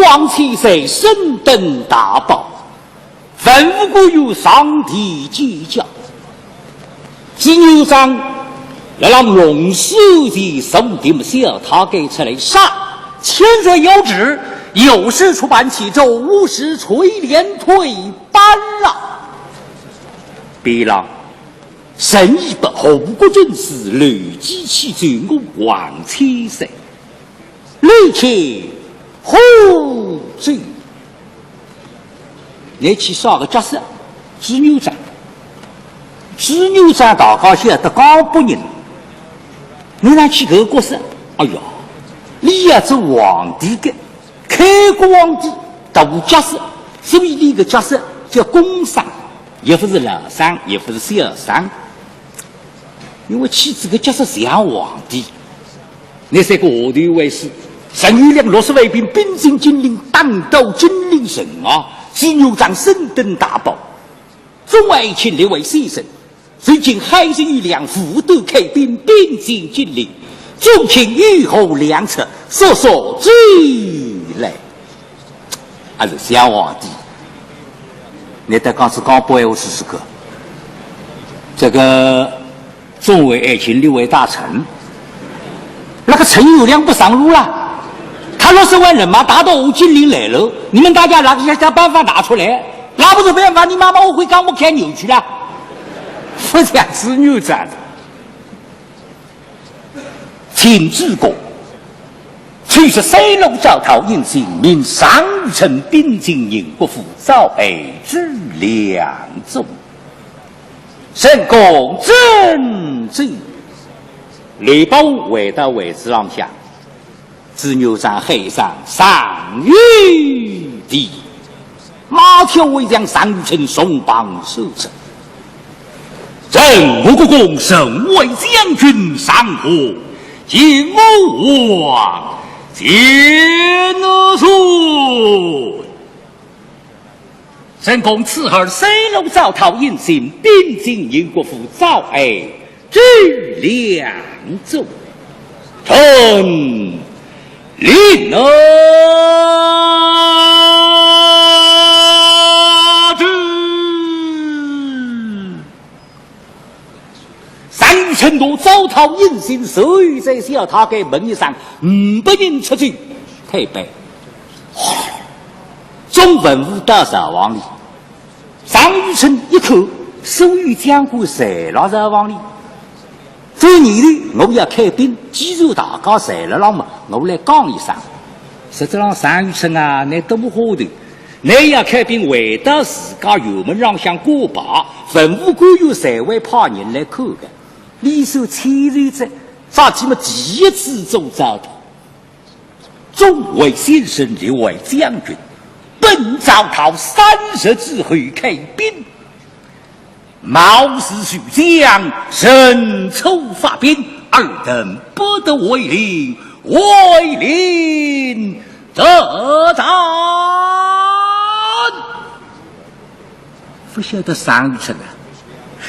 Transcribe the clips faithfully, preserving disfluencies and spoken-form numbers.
王千岁身登大宝，文武官员上殿见驾。朱元璋辣辣龙首殿坐定么，小太监出来说：千岁有旨，有事出办，启奏，午时垂帘退班了。边浪，陈义伯、吴国军师刘基起奏：我王千岁， 你去何处？你去啥个角色？朱元璋。朱元璋大家晓得江北人，你哪去搿个角色？哎呀，你要做皇帝个，开国皇帝，大角色，所以你个角色叫公商，也勿是老商，也勿是小商。 因为起仔个角色像皇帝。那三个号头为是，十二两六十万兵兵进金陵，打到金陵城啊，朱元璋身登大宝，众爱卿列位先生，如今海神有粮，武断开兵，兵进金陵，众卿有何良策，速速奏来。 还是像皇帝。你得讲是讲白话是是个，这个众位爱卿列位大臣，那个陈友谅不上路了，他六十万人马打到金陵来了，你们大家拿个想想办法拿出来，拿不出办法，你妈妈我会讲我看牛去了，不讲是牛展的。 请主公，去说三路招讨印信，命常遇春兵进宁国府，招爱朱良宗。圣公遵旨。刘伯温回到位子浪向，朱元璋喊声常御弟。 马跳围将常遇春从旁收掣。臣吴国公身为将军，上呼见吾王千岁。圣公，此儿三路招讨印信，兵进宁国府，招爱 朱良宗。传令啊！这常遇春拿招讨印信，随在小太监门一上，五百人出去，太白。众文武到朝房里， 常遇春一看，所有将官侪辣朝房里。转念头，我要开兵，既然大家侪辣浪么，我来讲一声。实质上常遇春啊，倷多么花头，倷要开兵回到自家辕门浪向挂牌，文武官员侪会派人来看个。你说千岁哉，啥体么第一次做招讨？ 众位先生，列位将军，本招讨三日之后开兵，冒事受将，人初发兵，尔等不得违令，违令者斩。勿晓得常遇春啊，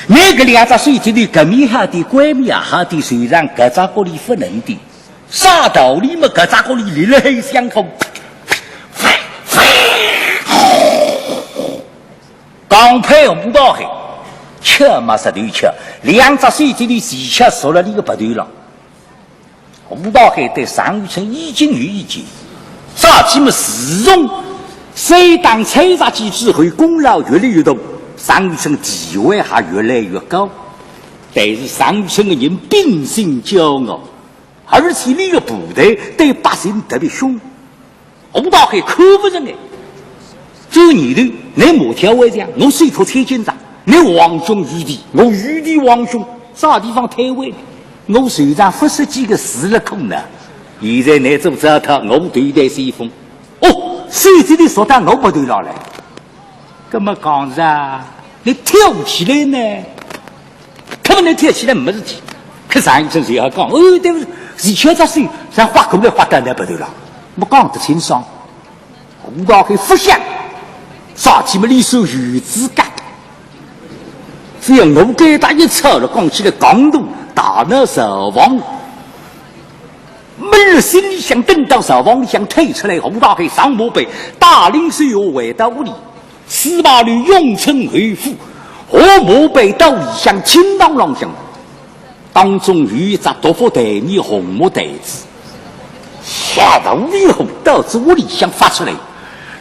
倷搿两只手指头，搿面好点，关面也好点，虽然搿只角里勿能点。 啥道理么？搿只角里立辣海相口，刚配吴道海，吃嘛实头吃，两只手指头齐吃熟了伊个鼻头浪。吴道海对常遇春已经有意见，啥体么自从山东采茶记之后，功劳越来越大，常遇春地位还越来越高。但是常遇春个人秉性骄傲， 而且伊个部队对百姓特别凶，吴道海看勿顺眼。转念头，倷马跳围墙，我手托千斤长，倷皇兄御弟，我御弟皇兄，啥地方推位？我手上勿识几个字了空呢。现在倷做招讨，我头戴先锋。哦，手指头缩到我鼻头浪来。 搿么讲是啊，倷跳起来呢？搿么倷跳起来没事体。可常遇春随后讲，哦，对勿住，是吃只手，像划过来划到倷鼻头浪，没讲得清爽。吴道海勿响，啥体么伊手有资格。只要我跟伊搭一吵了，讲起来讲动，大闹朝房。 没日心里向，等到朝房里向退出来，胡大海上马背，带领手下回到屋里，四百里永春侯府，下马背到里向，厅堂浪向，当中有一只独副台面红木台子，下到以后到仔屋里向发出来，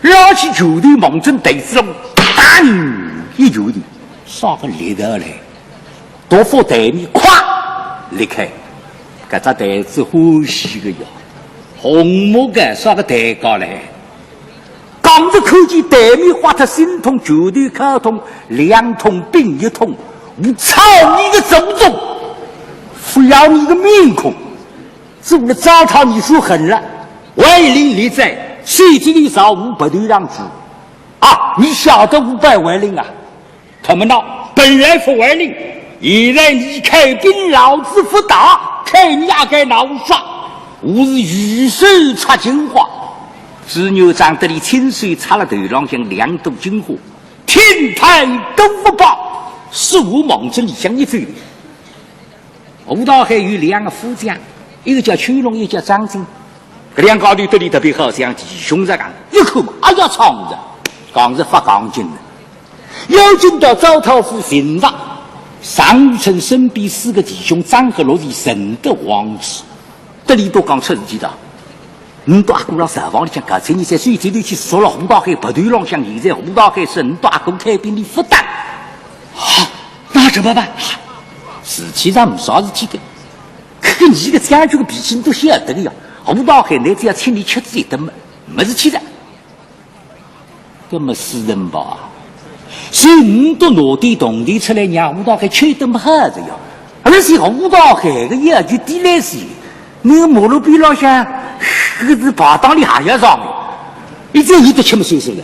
拿起拳头望准台子浪，当一拳头，啥个力道嘞？ 独副台面咵裂开，搿只台子欢喜个呀，红木个啥个台高嘞？刚才看见台面刮脱心痛，拳头敲痛，两痛并一痛，我操你个祖宗！不要你个面孔，做了糟蹋你说狠了，为令你在水晶里找我不对让主啊！你晓得我不为令啊？ 他们道：“本来不为令，现在你开兵，老子不打，看你阿该闹啥？我是雨水插金花。”朱元璋得里亲手插了头浪向两朵金花，天台都不怕，是我望着里向一走。 胡大海有两个副将，一个叫邱龙，一个叫张进。搿两家头对俚特别好，像弟兄实梗。一看嘛，哎呀，闯着，讲是发讲劲了。要紧到赵太傅寻着，常遇春身边四个弟兄张合、陆琪认得王志，得俚笃讲出事体哉。 倷笃阿哥勒朝房里向，刚才倷在水晶里去说了胡大海鼻头浪向，现在胡大海说倷笃阿哥开兵俚勿打。啊，那怎么办？事体上没啥事体个，搿个倷个将军个脾气倷晓得个呀。胡大海倷只要请俚吃仔一顿嘛，没事体个。 搿么四人帮啊，所以倷笃拿点铜钿出来让胡大海吃一顿好哉呀。而且胡大海个要求低来些，倷个马路边浪向，搿是排档里还要上个，一直有得吃么算数了。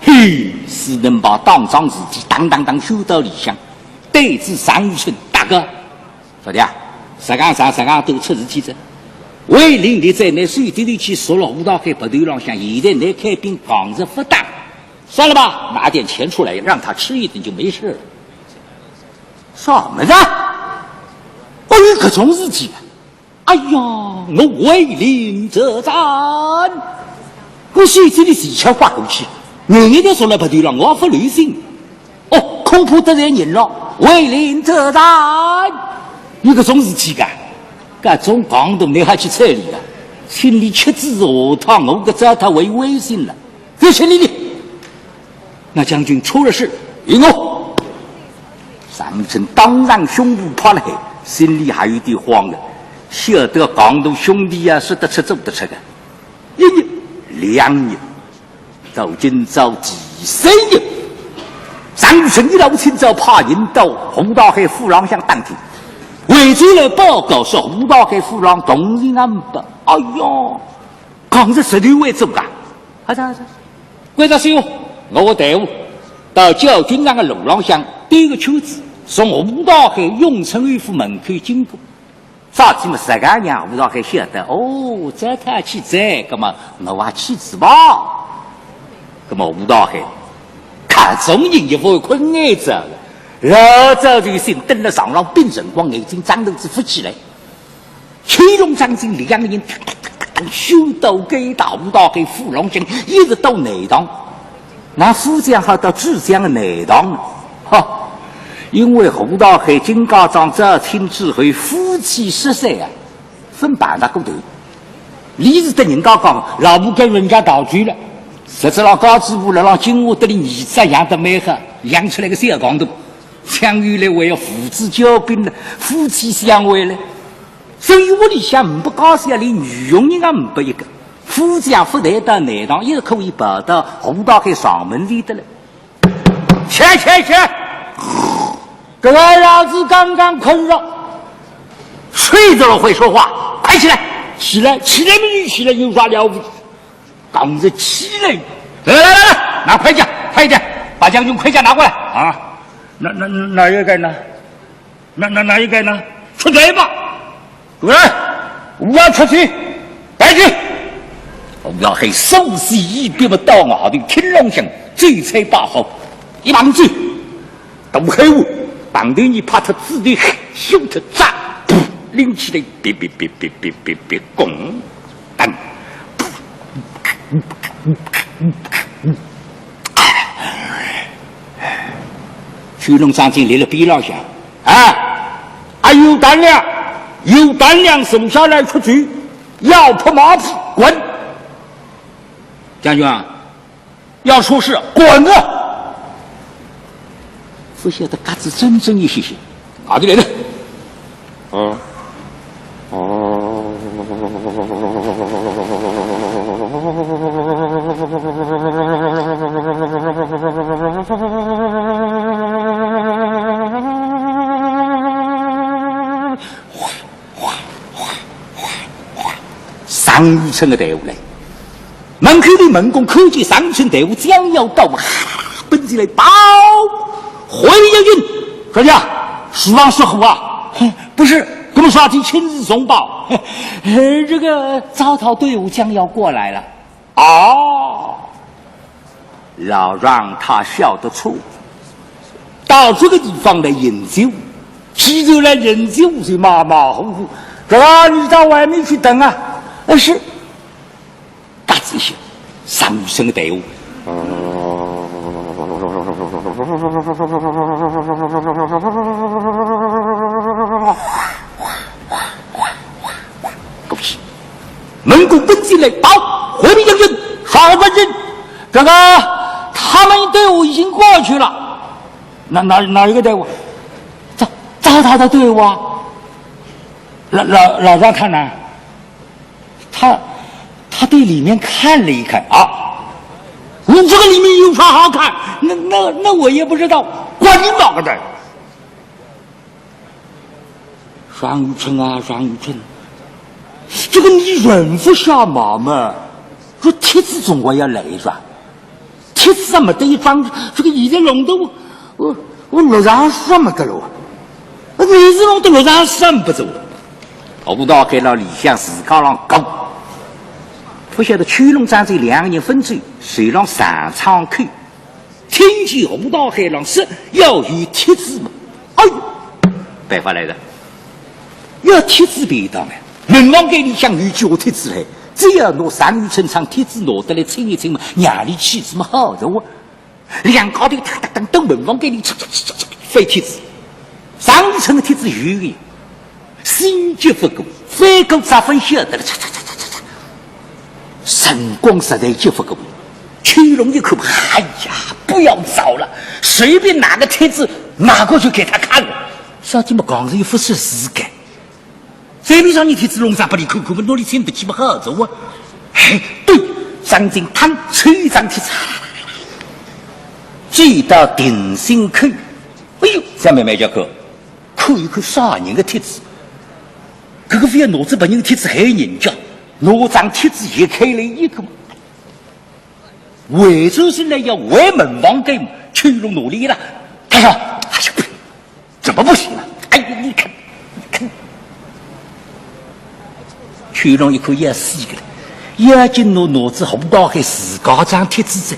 嘿，四人帮当桩事体，当当当，收到里向，对仔常遇春大哥， 说的啊，实梗实梗实梗都出事体哉。为令你在倷水晶里去说了胡大海鼻头浪向，现在倷开兵抗日勿打，算了吧，拿点钱出来让他吃一顿就没事了。什么的？哦，有搿种事体啊？哎呀，我为令则斩。我水晶里是一枪划过去，人一定说了鼻头浪，我勿留心。 哦，恐怕得罪人了，为令则斩。有搿种事体个，搿种讲道倷还去睬俚啊？请俚吃仔下趟，我搿招他会违心了。就请俚哩。那将军出了事，与我。常遇春当场胸脯拍了海，心里还有点慌的，晓得讲道兄弟啊，说得出做得出个。一日，两日， 到今朝第三日，常遇春一老清早派人到胡大海府浪向打听，回转来报告说胡大海府浪动静也没。哎哟，讲是实头会做啊？啊，是啊，是啊。关照师傅，我个队伍到教军场个路浪向兜个圈子，从胡大海永春侯府门口经过。 早起么，实梗让胡大海晓得，哦，这他去哉，葛么我也去仔吧。葛么胡大海，搿种人也勿会困眼着个，老早就醒，蹲辣床浪屏辰光，眼睛张头子勿起来。邱龙、张进两个人，咻到该搭胡大海府浪向，一直到内堂。 那副将好到主将个内堂呢？哈，因为胡大海金家庄招亲之后，夫妻失散啊，分半大过头。俚是搭人家讲，老婆跟人家逃走了，实质上家主婆辣浪金华得俚儿子养得蛮好，养出来个小强盗，将来还要父子交兵了，夫妻相会了。 所以屋里向呒不家小，连女佣人也呒不一个。夫妻也勿谈到内堂，也可以跑到胡大海上门里的了。去去去！搿个老子刚刚困着，睡着了会说话，快起来！起来，起来没有起来，有啥了不起？当时起来，来来来来，拿盔甲，快一点，把将军盔甲拿过来啊！那那那哪一个呢？ 那那哪一个呢？出去吧！喂，我要出去，带去。我要喊首先一别么到外头听龙响，这才把好一忙走。大黑屋，旁边你怕他自己秀特扎，拎起来，别别别别别别别拱。秋龙张进立了边浪向，啊，啊，有胆量，有胆量坐下来吃酒，要拍马屁，滚！将军啊，要说是滚啊！不晓得嘎子真正一些些，哪里来的？嗯。 常遇春个队伍来，门口头门公看见常遇春队伍将要到，哈，奔进来报：回禀将军，说呀，书房失火啊！不是，那么啥体？请示重报。呃，这个招讨队伍将要过来了。哦，老常他晓得错，到这个地方来饮酒，既然来饮酒就马马虎虎。这个你到外面去等啊。呃，是。嘎子一歇，常遇春个队伍。 过去。门公奔进来报：回禀将军，少夫人，这个他们队伍已经过去了。哪，哪，哪一个队伍？招，招讨的队伍啊。老，老，老常看呢，他，他对里面看了一看，啊，你这个里面有啥好看？那，那，那我也不知道，管你哪个的。 常遇春啊，常遇春，这个你人不下马嘛，这帖子总归要来一张，帖子啊没得一张，这个现在弄得我，我，我落场势啊没得了啊，我每次弄得落场势啊没得了。吴大海勒里向自家浪讲，不晓得秋龙张这两个人分手，谁让上场去。 听见吴大海勒说要有帖子嘛，哎呦，办法来了，要帖子便当哎，门房间里向有几个帖子哎，只要拿常遇春张帖子拿得来清一清嘛，让俚去子嘛好哉哇。两家头哒哒哒到门房间里，嚓嚓嚓嚓嚓翻帖子，常遇春个帖子有个， 心急勿过，翻过再翻晓得了，嚓嚓嚓嚓嚓嚓，辰光实在急勿过。秋龙一看，哎呀，不要找了，随便拿个帖子拿过去给他看了。啥体么？刚才又勿是自家，随便啥人帖子弄啥拨俚看看，拿俚请得去么好哉哇。哎，对，张进摊抽一张帖子，走到定心口，哎呦，想慢慢叫看。 看一看啥人个帖子，搿个覅拿仔别人帖子害人家，拿张帖子一开来一看，回转身来要回门房间，秋龙拿俚一拉，他说：“哎呀，不，怎么不行啊？哎呀，你看，你看。”秋龙一看要死个了，要紧拿，拿仔吴大海自家张帖子哉。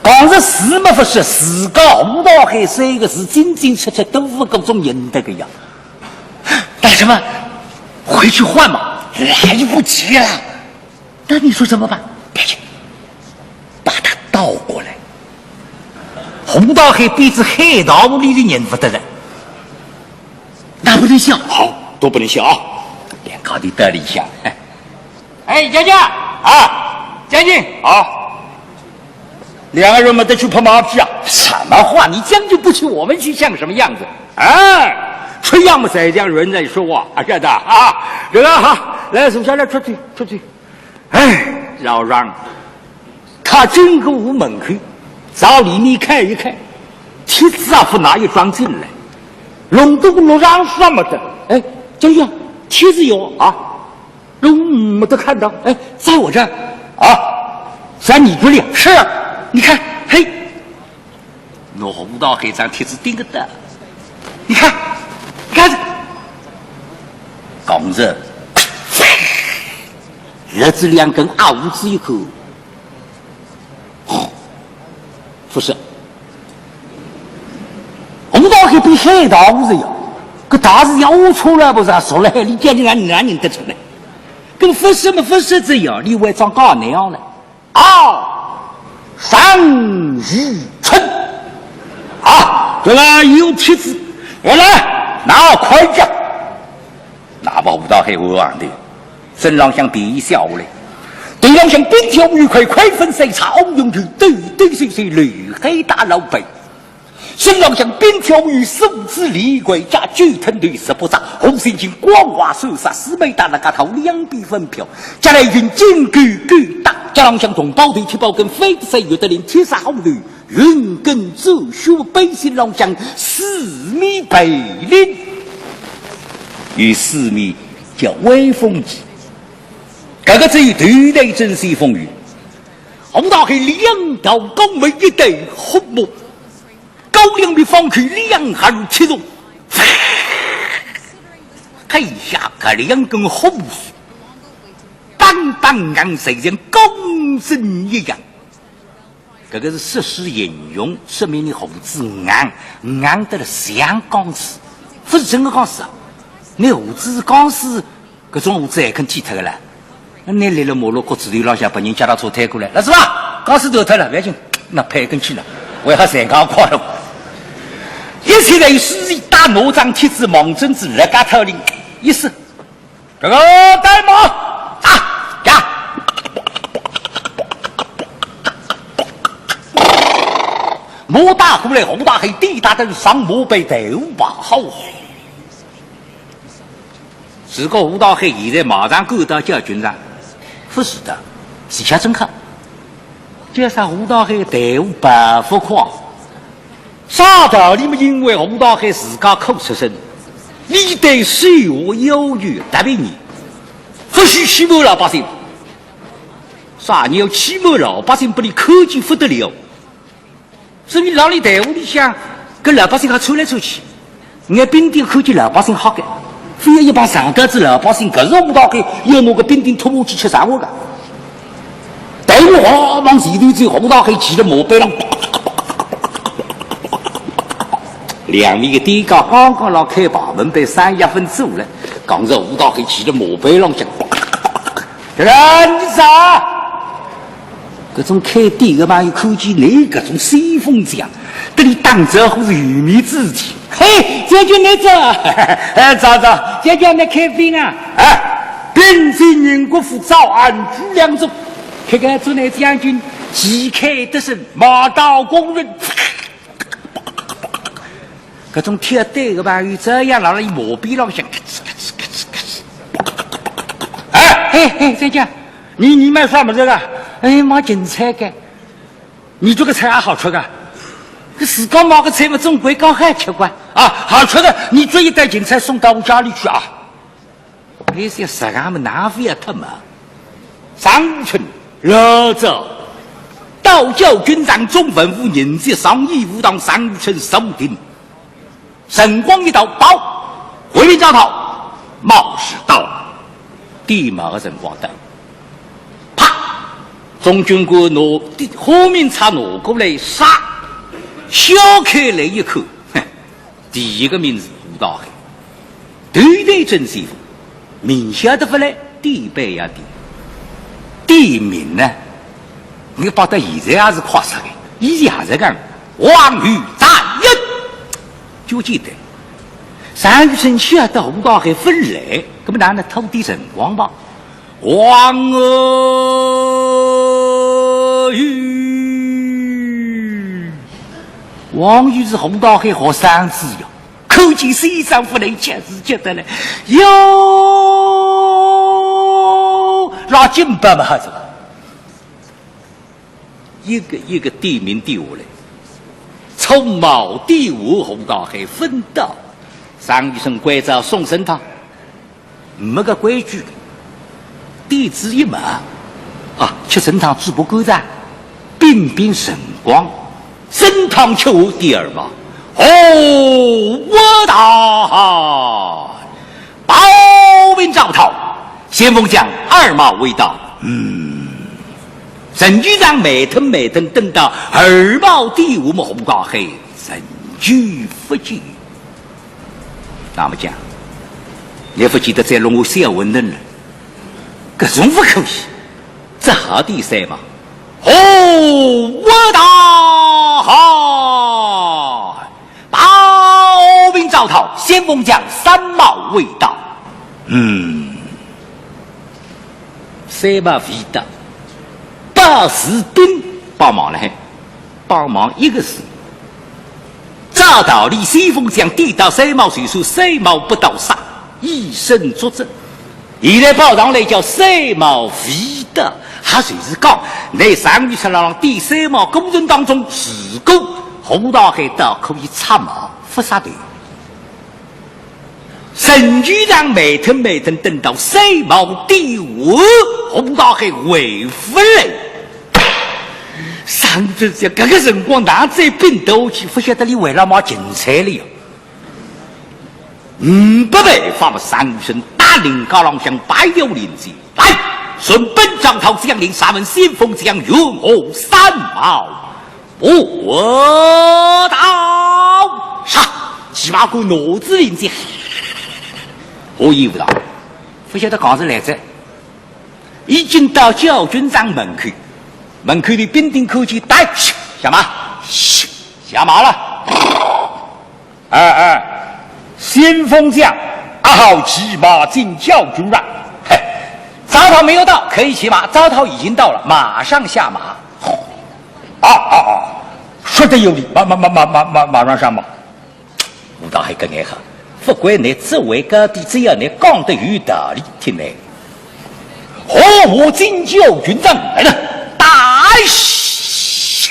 讲是字么勿识，自家吴大海三个字进进出出都勿过，总认得个呀。干什么？回去换嘛，来不及了。那你说怎么办？别去，把它倒过来。吴大海变仔海盗屋里的人勿得了，那不能笑。好，都不能笑啊。两家头到里向， 哎，将军啊，将军啊，两个人没得去拍马屁啊？什么话？你将军不去，我们去像什么样子？哎，这样嘛，才像人在说话啊，晓得啊？这个哈，来，坐下来，出去，出去。哎，老张，他经过屋门口，朝里面看一看，帖子啊，勿拿一张进来，弄得个落场势啊没得。哎，将军，帖子有啊。 都没得看到。哎，在我这儿。啊，在你这里。是啊，你看，嘿，拿吴大海张帖子盯个到。你看，你看，讲着，拿仔两根牙胡子一看，勿是，吴大海变海盗屋哉呀，搿大事要出来勿是，说了海里叫你哪能哪能得出来？勿说么勿说这样，你还装假难样了。啊，单于春。啊，这个有帖子，我来，拿快点。那么吴大海望望头，身浪向便衣卸下来，头浪向冰条鱼块，块粉三叉，乌云头，抖抖擞擞，刘海大老板。 身浪向冰条鱼，手指连环甲，九吞头十八只，红心经光华手刹，四面大拿甲套两边分票，甲来云金钩钩搭，甲浪向铜包头，铁包跟，飞得山有得灵，铁砂好头，云根走血，背心浪向四面白绫，有四面叫威风旗。搿个只有头戴真西风雨，吴大海两道高眉，一对虎目。 高粱米放开两下如七重。哎呀，搿两根胡须，板板硬，就像钢针一样。搿个是事实形容，说明你胡子硬，硬得了像钢丝，勿是真个钢丝啊。你胡子是钢丝， 搿种胡子还肯剃脱个啦？那立辣马路角子头浪向，拨人脚踏车推过来，老师傅，钢丝断脱了，勿要紧，那配根去了，我要才刚快了。一切侪有书记带拿张帖子，望准仔勒家头里一撕，搿个带马啊呀！马带过来，吴大海抵搭等上马背，队伍排好。 如果吴大海现在马上赶到校军场，勿是的，是吃真好。叫啥吴大海队伍排勿快，啥道理么？因为吴大海自家苦出身，历代手下要员特别严，勿许欺瞒老百姓。啥人要欺瞒老百姓，拨伊看见勿得了。 所以辣伊队伍里向，跟老百姓还串来串去，眼兵丁看见老百姓吓个，非要一帮上等仔老百姓，搿是吴大海要拿个兵丁拖下去吃生活个。队伍往往前头走，吴大海骑勒马背浪，两面个店家刚刚辣开排门，被三爷分走了，讲是吴大海骑勒马背浪向，这个你啥？ 搿种开店个朋友看见倷搿种西风将，搭伊打招呼是有面子个。嘿，将军倷早。哎，早早。将军倷开兵啊？哎，兵进宁国府，早安举粮中。搿个祝倷将军旗开得胜，马到功成。 搿种挑担个朋友，照样辣辣伊马背浪向，咔哧咔哧咔哧咔哧。哎，哎，哎，三姐，你，你卖啥物事个？哎，卖芹菜个。你这个菜也好吃个？搿自家卖个菜嘛，总归讲好吃个啊。好吃个，你做一担芹菜送到我家里去啊。 倷想啥个么，哪会要脱嘛？常遇春，老早，道教军场中文武人杰上演武堂，常遇春坐定。辰光一到，报，回禀招讨，马上到。点马个辰光到。啪！中军官拿花名册拿过来，唰，掀开来一看，哼， 第一个名字吴大海，头戴真西风，名晓得勿来，点板也点。点名呢，倷摆到现在也是快速个，以前也是讲，王于大人，就简单。常遇春晓得吴大海勿来，搿么哪能拖点辰光吧？ 王于，王于是吴大海学生子呀，看见先生勿能，急是急得来，哟，拉筋斗嘛还是。 一个一个点名点下来，从毛点下吴大海分到，常遇春关照送参汤，没个规矩个，点仔一毛，啊，吃参汤嘴巴干燥，屏屏辰光，参汤吃完点二毛，哦，我大海。 报禀招讨，先锋将二毛未到。嗯，陈局长慢腾慢腾等到二毛点下么吴大海，陈局勿见。那么讲，倷勿见得再弄我小馄饨了。搿种勿可以，只好点三毛。哦，我大喊，报名招讨，先锋将三毛未到。嗯，三毛未到，报士兵帮忙了嘿。 帮忙一个字。照道理，先锋将点到三毛就算，三毛不到杀，以身作则。现在报上来叫三毛未到，也就是讲，拿常遇春辣浪点三毛过程当中，如果胡大海倒可以插毛，勿杀头。 陈局长慢腾慢腾等到三毛点完，胡大海回勿来。常遇春想，搿个辰光哪再屏头去，勿晓得俚为了么芹菜了哟。嗯，没办法嘛，常遇春搭令家浪向摆条令箭，来，传本招讨将令，查问先锋将有何三毛。 哦，我到。啥？起码给我拿仔令箭。何以无道？勿晓得讲是来哉。已经到教军长门口，门口的兵丁看见，带，下马，下马了。哎哎，先锋将，阿好骑马进教军长。嘿，招讨没有到，可以骑马，招讨已经到了，马上下马。 啊啊啊！说得有理，马马马马马马马上上马。胡大海搿眼哈，勿管倷职位高低，只要倷讲得有道理，听倷。何武进教军长来了，大喜！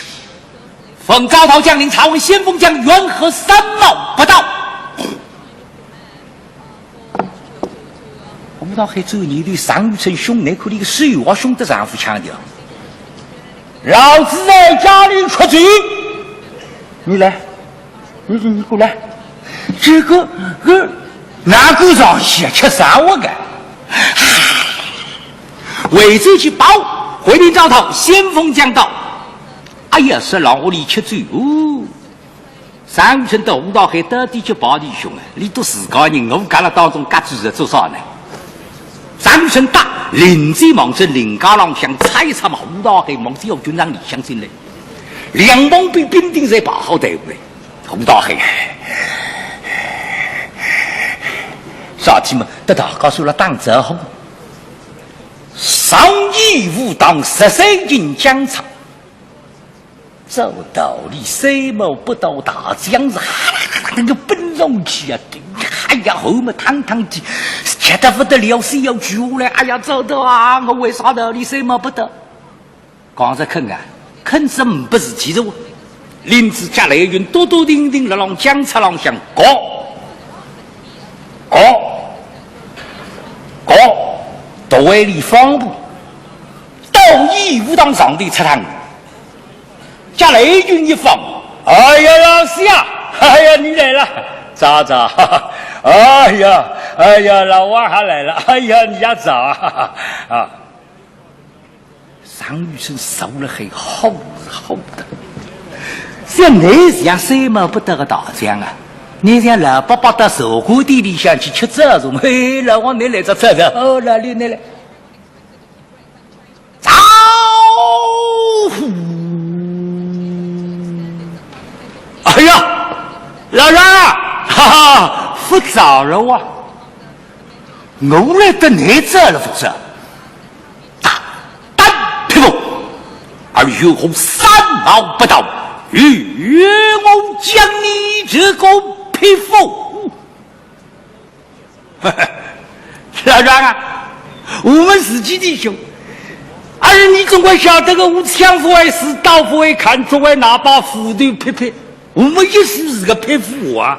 奉招讨将令，查问先锋将缘何三毛不到。 胡大海转念头，常遇春凶，难看俚个手也凶得丈夫腔调。老子在家里吃酒，你来，你你你过来，这个个哪个上去啊？吃啥我个？回转去报，回禀招讨，先锋将到。哎呀，说老屋里吃酒哦。 常遇春搭胡大海到底结拜弟兄啊，俚笃自家人，我夹辣当中夹住是做啥呢？常遇春搭令箭望仔令架浪向插一插嘛，胡大海望仔教军长里向进来，两旁边兵丁侪排好队伍来。胡大海，啥体嘛，搭大家算了打招呼。常遇武当十三军将差。 照道理，三毛不到大将是哈啦哈啦搿个奔上去啊，哎呀，后么趟趟的，急得不得了，是要救下来，哎呀，走的啊，我为啥道理三毛不到？讲着肯啊，肯是毋不是，其实我领仔甲雷军笃笃定定辣浪将差浪向搞，搞，搞，到位里方步，到义武当上头出趟。 甲雷军一放，哎呀，老四啊，哎呀，你来了，早早，哎呀，哎呀，老王还来了，哎呀，你也早啊，啊。常遇春受了很好是好的，像你像三毛不到个大将啊，你像老伯伯到茶馆店里向去吃早茶，嘿，老王你来着，早早，哦，老六你来。 招呼。哎呀，老丈啊，哈哈，勿早了哇！我来得你早了勿早？大胆匹夫，尔有何三毛不到，与我将你这个匹夫！ 老丈啊，我们自己弟兄，而你总归晓得个，我枪不会使，刀不会砍，只会拿把斧头劈劈，我们一世是个匹夫啊。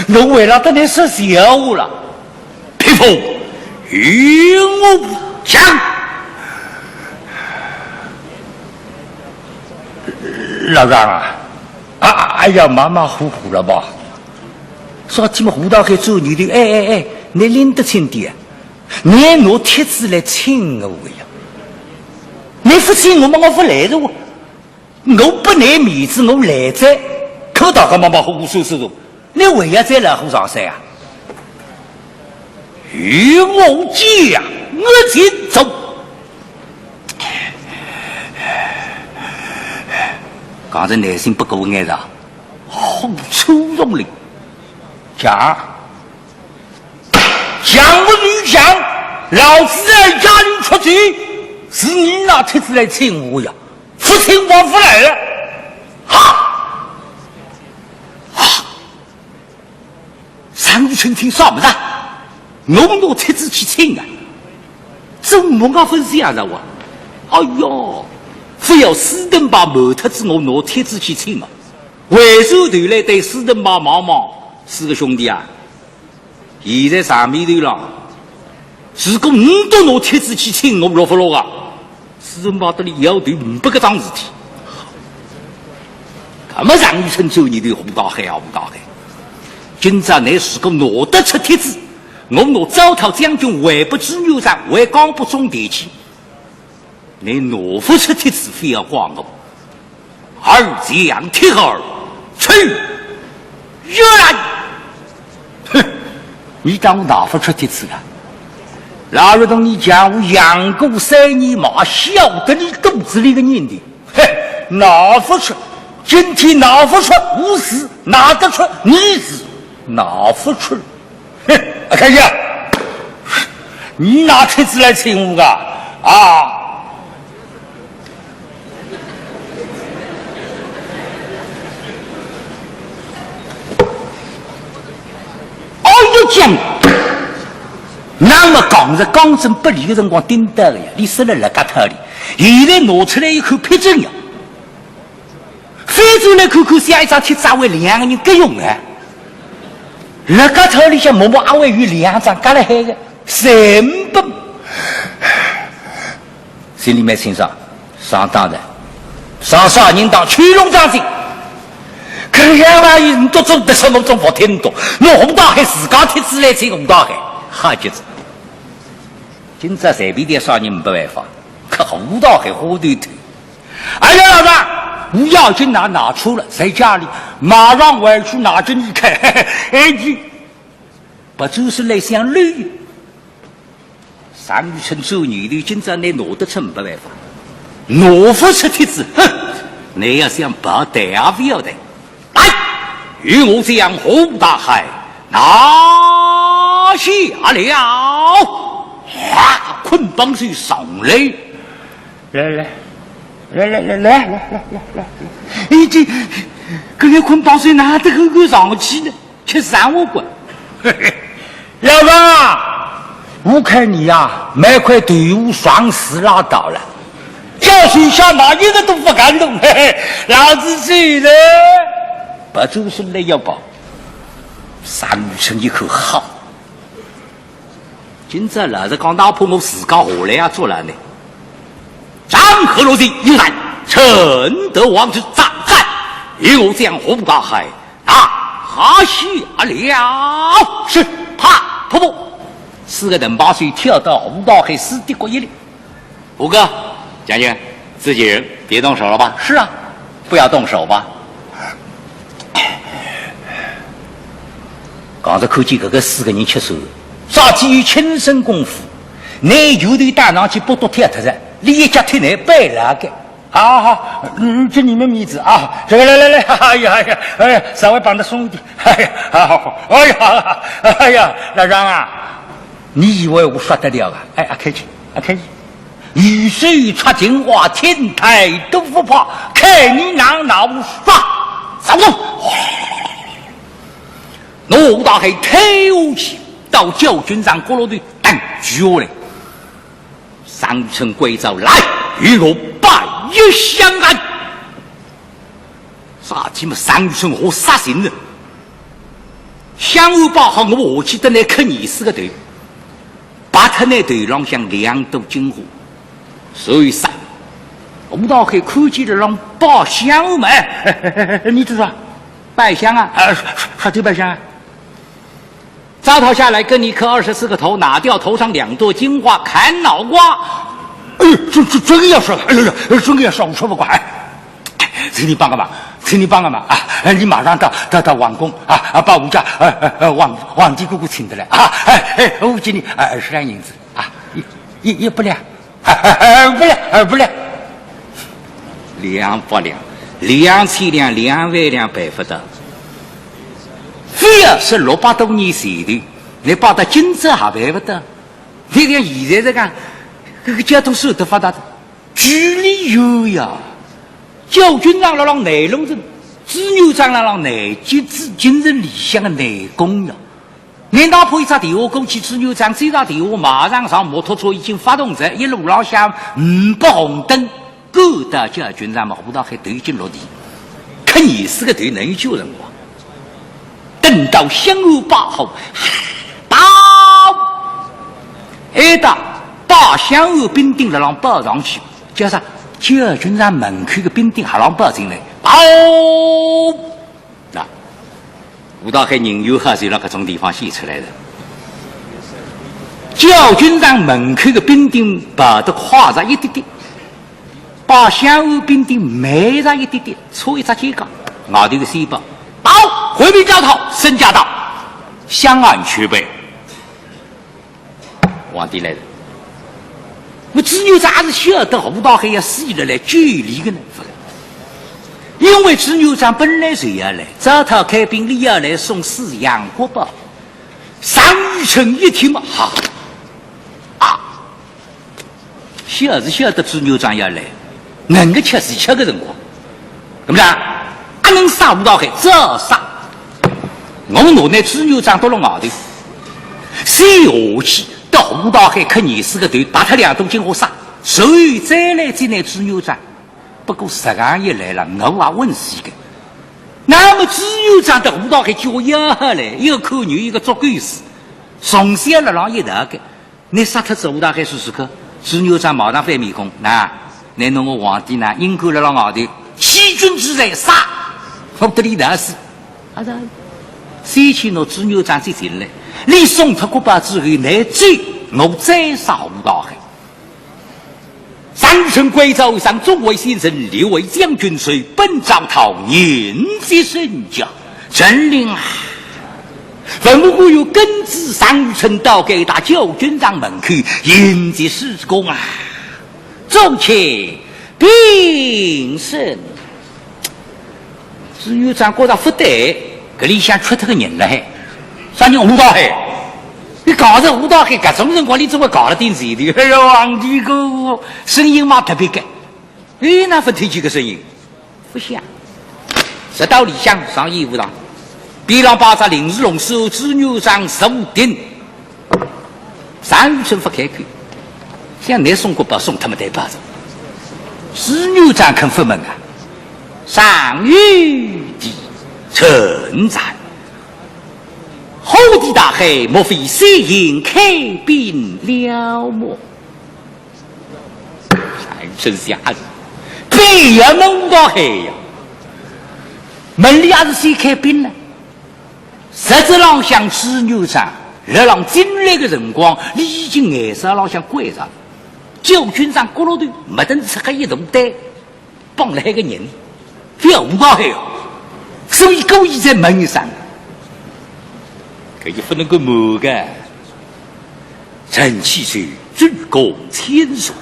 我为了得你说笑话了，匹夫，与我讲。老丈啊，啊，哎呀，马马虎虎了吧？ 啥体么？胡大海转念头，哎哎哎，你拎得清点啊？你拿帖子来请我呀？你勿请我么，我勿来的哇。我拨你面子，我来哉，可大家马马虎虎说说说，你还要再老虎上山啊？与我讲，我请走。刚才耐心不过眼了，虎出重林，讲，讲不如讲，老子在家里出去，是你拿帖子来请我呀，不请我不来了。哈！哈！ 常遇春听啥么子？我拿帖子去请啊，怎么个分析啊？我，哎哟，非要私奔吧，瞒脱子我拿帖子去请嘛。回首头来对私奔吧望望，四个兄弟啊，现在上面头了，如果你都拿帖子去请我，落不落啊？ 私奔吧得里要头五百个桩事体。那么常遇春走，你对胡大海啊，胡大海，今朝你如果拿得出帖子，我拿招讨将军回拨朱元璋，回江北总提去。你拿不出帖子，非要怪我。二将帖儿去， 越来！哼，你当我拿不出帖子啊？老实同你讲，我养过三年马，晓得你肚子里个念头。嘿，拿不出，今天拿不出，我是拿得出，你是拿不出。嘿，啊，看呀，你拿帖子来请我啊？啊？ 哦哟，讲，那么讲是刚正不离的辰光盯到了呀，你说了辣搿搭里，现在拿出来一看，批准呀。翻转来看看，像一张帖子，还为两个人共用哎。辣搿搭里向默默还为有两张夹辣海个，三本。 心里蛮清爽，上当了，上啥人当？去弄张嘴。搿样啊，你都做得什么种不听懂？侬胡大海自家帖子来请胡大海，好极哉。今朝随便点啥人没办法，可胡大海花头头。哎呀，老大，我要紧拿拿出来，在家里马上回去拿给你看。哎，你 白周是来想绿。常遇春做女的，今朝你拿得出没办法，拿不出帖子，哼，你要想白带也不要带。来，与我将胡大海拿下了。哗，捆绑手上来。 来来来来来来来来来，已经搿个捆绑手拿得很很上去了，吃上我管。老张啊，我看你呀，买块豆腐爽死拉倒了，叫手下拿一个都不敢动，嘿嘿，老子走了。白周是来要跑，常遇春一口好。 今朝老实讲，哪怕我自家下来也做了呢。张合落地一闪，趁得王之张开，与我将胡大海拿下了。是，啪，噗噗，四个藤把手跳到胡大海死的角落里。 胡哥，将军，自己人，别动手了吧？是啊，不要动手吧。刚才看见搿个四个人吃手，啥体有轻身功夫，拿由头打上去，不都跳脱了，你一脚踢来背了个。好好好，嗯，给你们面子啊，这个来来来，哎呀哎呀，哎呀，稍微帮他松一点，哎呀，好好好，哎呀，哎呀，老张啊，你以为我说得了啊？哎，阿开去，阿开去。 雨水出情花，天台都不怕，看你哪能拿我耍。走动。我大概退下去，到将军上角落头等住下来。常遇春跪倒来，与我拜一相安。啥体么？常遇春好杀心了。相安摆好，我下去等来磕你四个头。 拔脱那头浪向两朵金花，所以杀。我大概看见了让拜相嘛，你知道，拜相啊，啊，啥叫拜相啊？招讨下来跟你磕二十四个头，拿掉头上两朵金花，砍脑瓜。哎呦，这这这个要说了，哎呦呦，这个要说，我说不过，哎，请你帮个忙，你帮个忙啊，你马上到到到王宫啊，啊，把我家呃呃呃皇皇帝哥哥请得来啊，哎哎，我给你啊二十两银子啊，也也也不两，啊啊啊不两啊不两，两百两，两千两，两万两办不到，非要是六百多年前头，你摆到今朝还办不到。你看现在这个，这个交通速度发达的，距离远呀。 焦君长辣浪南龙城，朱元璋辣浪南京，京城里向个南宫呀。难道派一只电话过去，朱元璋接到电话，马上上摩托车已经发动着，一路浪向五百红灯，赶到焦君长嘛，胡大海头已经落地，磕二十个头能有几辰光？ 等到相安报好，报，哎，到报相安兵丁辣浪报上去，叫啥？焦君长门口个兵丁还浪报进来，报。那，胡大海人缘还是辣搿种地方显出来的。焦君长门口个兵丁跑得快上一点点， 报相安兵丁慢上一点点，错一只肩胛，外头个宣报，报，回禀招讨，沈驾到，相安全备。皇帝来了。我朱元璋还是晓得胡大海要死了来救俚个呢，因为朱元璋本来就要来，招讨开兵，俚要来送四羊国宝。单于成一听嘛，哈，啊， 晓是晓得朱元璋要来，能够吃是吃个辰光，对不对？阿能杀胡大海，照杀。我拿拿朱元璋到了外头，先下去到胡大海磕二十个头，拔脱两朵金花杀，随后再来接拿朱元璋。不过实梗一来了，我也稳死个。那么朱元璋搭胡大海交要好嘞，一个看牛，一个捉狗屎，从小辣浪一道个。 你杀脱仔胡大海试试看，朱元璋马上翻面孔，那，你弄我皇帝呢，应该辣辣外头，欺君之罪，杀，我得俚打死。啊，是，先去拿朱元璋接进来，你送脱国宝之后，你走，我再杀胡大海。单于成跪倒一声，众位先生，列位将军，随本招讨迎接圣驾。 陈琳啊，文武官员跟仔单于成到该搭焦君长门口，迎接主公啊，众卿平身。朱元璋觉着勿对，搿里向缺脱个人了嘿。啥人？胡大海。你讲着胡大海搿种辰光，你总归讲了点前头。哎呀，皇帝个声音嘛特别个，哎，哪勿听见个声音？ 勿响。直到里向上演武堂，边浪摆只令字龙首，朱元璋坐定。单于成勿开口，想拿送国宝送脱么对吧？朱元璋肯勿问啊？单于成，臣在。虎地大海，莫非先行开兵了么？ 哎，真是啊，背也弄到海呀。门里也是先开兵呢。实质浪向朱元璋辣浪进来个辰光，俚已经颜色浪向怪着。焦君长角落头没等出个一动单， 绑了海个人，覅胡大海哦。所以故意再问一声，搿也勿能够瞒个。臣启奏主公千岁，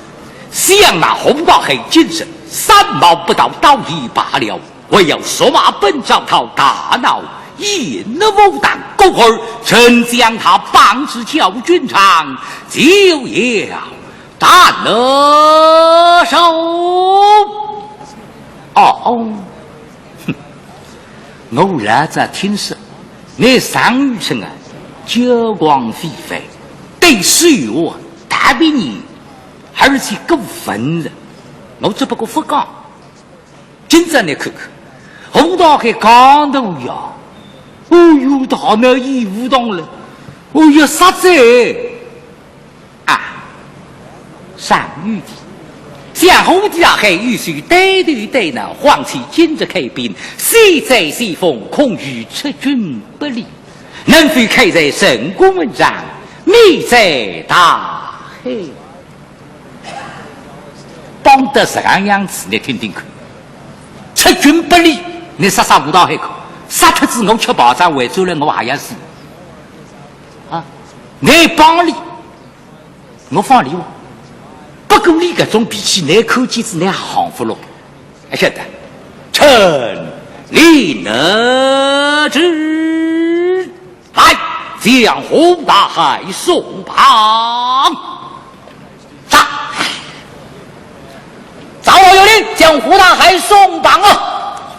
想那胡大海今日三毛不到，倒也罢了，为要速马奔招讨，大闹鄢陵武堂，故而臣将他绑至焦君长，就要 弹了手。哦，哦，哼，我老早听说，那单于成啊，骄狂非凡，对手下啊，特别严，而且过分了。我只不过勿讲。 今朝你看看，胡大海讲道理呀，哦哟，大闹鄢陵武堂了，哦哟，杀哉！啊，单于成，想胡大海有所带头带脑，况且今日开兵，势在必行，恐有出军不利，能否开在成功门上，免哉大海？ 绑得实梗样子，你听听看。出军不利，倷杀杀吴大海个，杀脱仔我吃排场，回转来我还要死。啊，倷帮俚，我放俚哦。不过俚搿种脾气，倷看见仔倷也扛勿牢。阿晓得，趁利而至。 来，将吴大海松绑。喳，赵老爷，将吴大海松绑啊！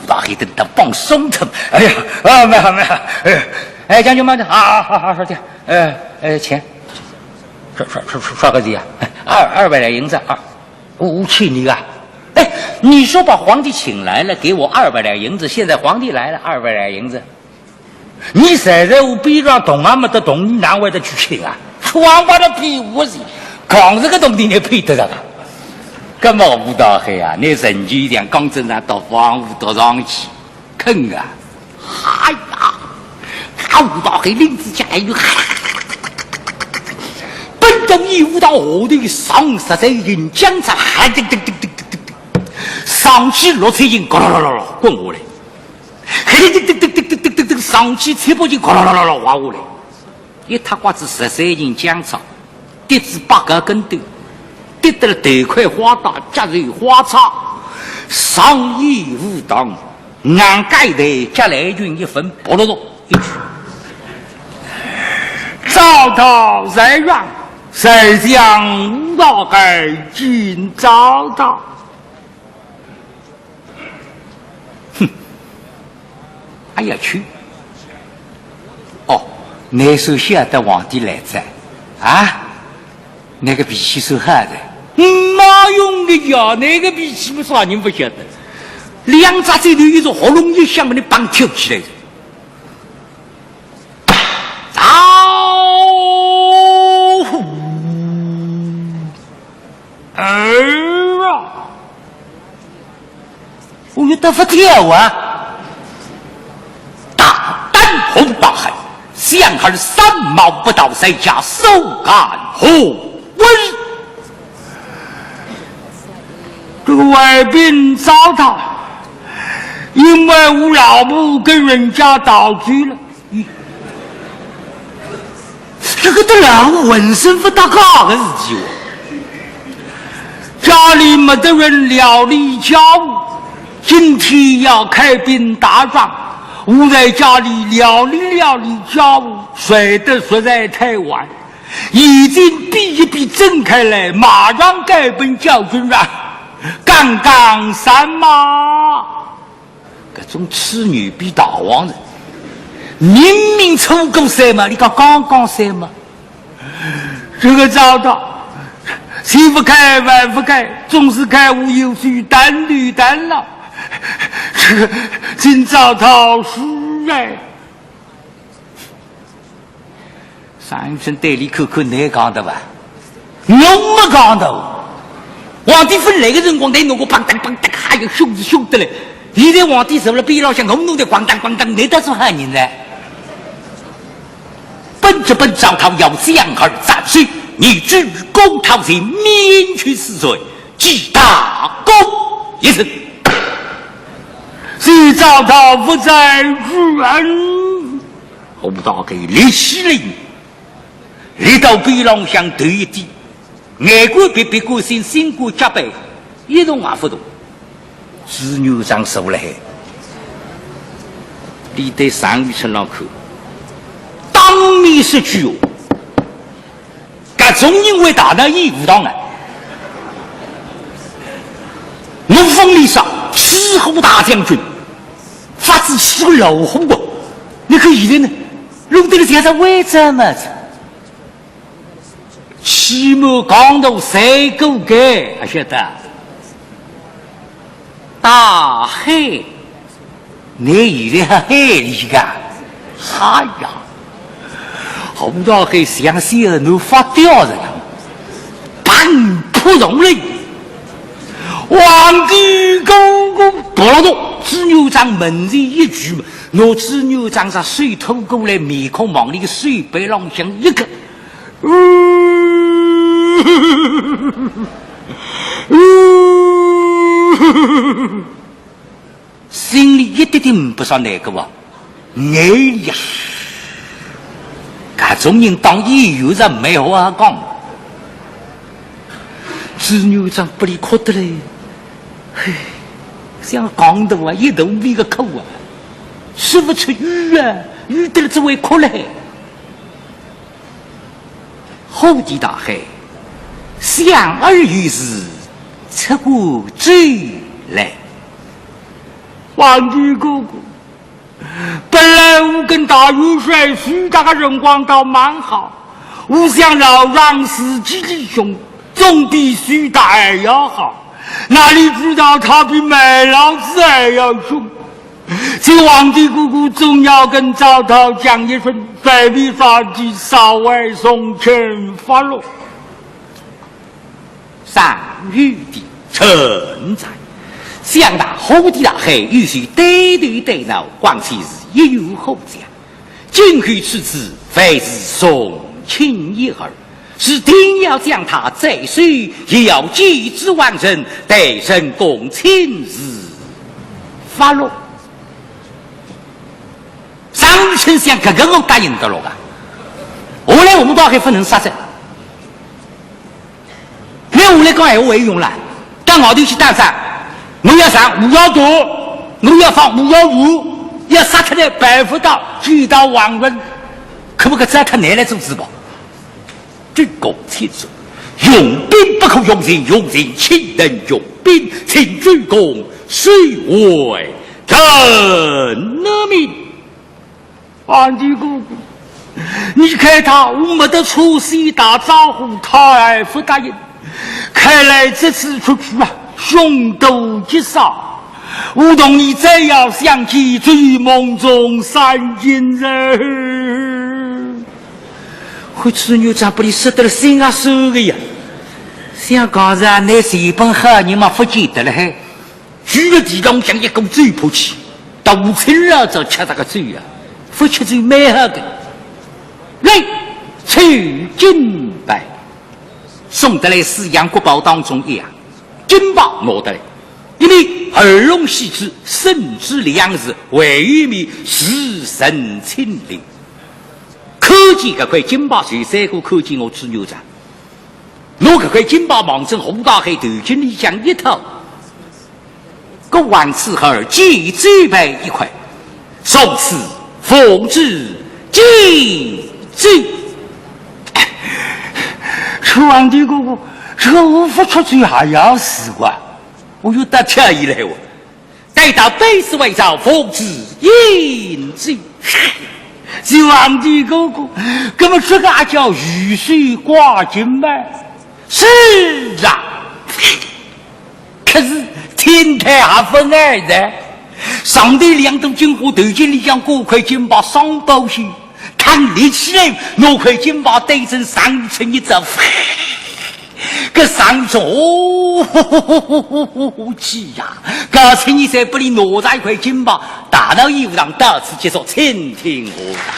吴大海等到绑松脱，哎呀，啊，慢好，慢好，哎，哎，将军慢点，啊，啊，啊，啊，小姐，哎，哎，钱，啥，啥，啥，啥个钱啊？二，二百两银子啊，我，我欠你啊。哎，你说把皇帝请来了，给我二百两银子，现在皇帝来了，二百两银子。 你站在我边上动也没得动，你哪会得去请啊？王八的屁股是，扛仔个铜钿倷配得着啊？搿么吴大海啊，倷人就像刚正常到房屋头上去，坑啊！哎呀，啊，吴大海拎仔起来，奔到一屋到后头上十三银枪叉，还滴滴滴滴滴滴，上去六七银，咯咯咯咯咯，滚下来。 嘿，滴滴滴滴滴滴滴滴，上去七八斤，咯咯咯咯咯滑下来，一塌刮子十三斤姜茶，跌仔八个跟斗，跌得了头盔花戴，脚受花叉，上演武当，硬盖头，脚来群一分，扑落落一句。赵太在上，谁将吴大海擒赵太。 哼，哎呀去！哦，倷算晓得皇帝来哉啊？倷个脾气算好的。嗯，没用的呀，倷个脾气么啥人不晓得？两只指头一着喉咙一响，把你绑跳起来。 招呼儿啊！我有得不跳啊！大胆胡大海，想儿三毛不到，谁家手干何为？这个外边糟蹋，因为我老婆跟人家逃走了。 这个得了浑身不搭嘎的事体哦。家里没得人料理家务，今天要开兵打仗，我在家里料理料理家务，睡得实在太晚。眼睛闭一闭睁开来，马上该奔叫军了，刚刚三马。 搿种吹牛逼大王人，明明初过三马，你讲刚刚三马？这个糟蹋，吃不开，饭不开，总是开无有趣，单对单了。这个真糟蹋是哎。 常遇春对俚看看，倷讲的吧？我没讲的。皇帝勿来个辰光，倷拿我砰当砰当，哎呀，凶是凶得来。现在皇帝坐了边浪向，我弄得咣当咣当，倷倒是好人呢。本着本赵太要将儿斩首，你只公讨罪，免去死罪，记大功一声。是赵太不在之恩。 吴大海立起来，立到边浪向头一低，眼观鼻，鼻观心，心观脚背，一动也勿动。朱元璋坐辣海，俚对常遇春浪看，当面说句闲话。 搿种人为大闹义和堂啊！我封俚啥？吃虎大将军，发仔吃个老虎啊！你看现在呢，弄得个像只歪獐么子，起码讲到三个个，还晓得？ 大海，倷现在还海里个？哎呀，吴大海像小囡发嗲一样，砰扑上来，王帝哥哥，扑落到朱元璋门前一跪嘛，拿朱元璋只手托过来，面孔望俚个手背浪向一搁。心里一点点勿啥难过啊。哎呀，搿种人当演员是没好好讲。朱元璋拨俚哭得嘞，嘿，像讲的啊，一肚皮个苦啊，说勿出语啊，语得了只会哭嘞。忽听大喊：“相爷有事，出关奏来。”皇帝哥哥，本来我跟大元帅徐达个辰光倒蛮好，我想老丈自己弟兄，总比徐达还要好，哪里知道他比梅老子还要凶。请皇帝哥哥总要跟赵涛讲一声，万岁皇帝少爷送请发落。 上有的存在，想到忽听大喊，有些呆头呆脑，况且是一员武将。今后此次，万事从轻一儿，是定要将他斩首，也要见诸王臣，待朕公亲自发落。 上有丞相，搿个我答应得落个。下来我们倒还勿能杀噻。那下来讲闲话还有用啦？到外头去打仗，我要上，我要打，我要放，我要武，要杀脱来办勿到，见到王伦，可勿可以再看拿来做主吧？ 这个清楚，用兵不可用人，用人岂能用兵？请主公收回人命。皇帝哥哥，你看他，我没得初次打招呼，他还不答应。看来这次出去啊，凶多吉少。我同你再要相见，只有梦中三更哉。 搿朱元璋拨俚说得了心也酸个呀。想讲是啊，拿这本好人嘛勿见得了嗨，住了地浪向一股酒泼气，到无亲了早吃这个酒啊，勿吃酒蛮好个。来，取金牌，送得来四样国宝当中一样，金牌拿得来，因为二龙戏珠，圣旨两字，还有一面是神清灵。 看见搿块金牌，谁三个看见我朱元璋，拿搿块金牌望准忽大喊头颈里向一套，各王此后见酒牌一块，从此奉旨见酒。皇帝哥哥，这我勿出去还要死啊？我又搭跳一来我。 待到百岁为朝，奉旨饮酒。是皇帝哥哥，搿么这个也叫御赐挂金吗？是啊，可是天台还勿矮的，上头两朵金花头颈里向挂块金牌双宝剑， 他立起来，拿块金牌对准常遇春一照，搿常遇春哦，气呀！搿春一照拨俚拿着一块金牌，大闹演武堂，到此结束，请听下档。